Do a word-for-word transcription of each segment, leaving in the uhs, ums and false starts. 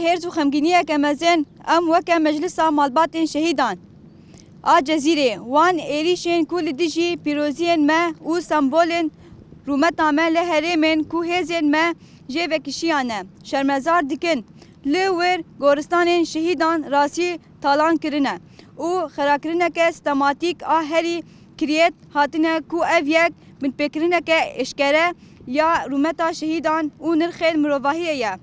Hêrs û xemgîniyeke mezin em weke Meclisa Malbatên Şehîdan a Cezîrê wan êrîşên ku li dijî pîroziyên me û sembolên rûmeta me li herêmên ku hêzên me jê vekişiyane şermezar dikin, li wir goristanên şehîdan rastî talan kirine û xerakirineke sistematîk a herî kiriyet hatine ku ev yek binpêkirineke eşkere ya rûmeta şehîdan û nirxên mirovahiyê ye.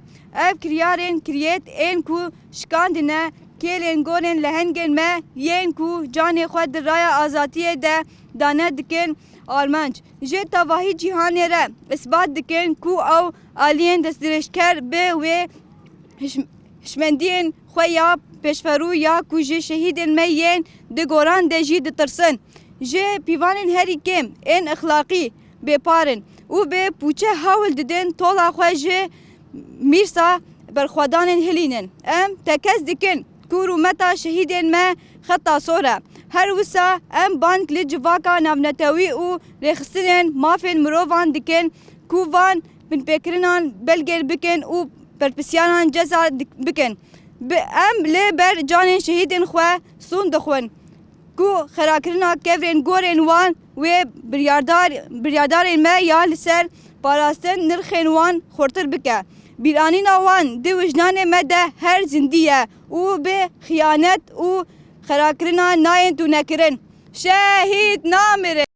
Ev kiryarên kiriyet ên ku şikandine kêlên gorên lehengên me yên ku canê xwe di raya azatiyê de dane dikin armanc. Ji tevahî cîhanê re isbat dikin ku ew aliyên destdirêjker bi wê hiş-, hişmendiyên xwe ya pêşverû ya ku ji şehîdên me yên di goran de jî ditirsin. Ji pîvanên herî kêm ên exlaqî bêpar in û bi pûçe hewl didin tola xwe ji mîrsa berxwedanên hilînin. Em tekez dikin ku rûmeta şehîdên me xeta sor e. Her wisa em bang li civaka navnetewî û rêxistinên mafên mirovan dikin ku van binpêkirinan belgêr bikin û berpirsiyanan ceza dik-, bikin. Bi-, em li ber canên şehîdên xwe sûn dixwin ku xerakirina kevirên gorên wan wê biryardar-, biryardarên me ya li ser parastin nirxên wan xurtir bike. Bîranîna wan di wijdanê me de her zindî ye û bi xiyanet û xerakirina nayên tûnekirin. Şehîd namirin!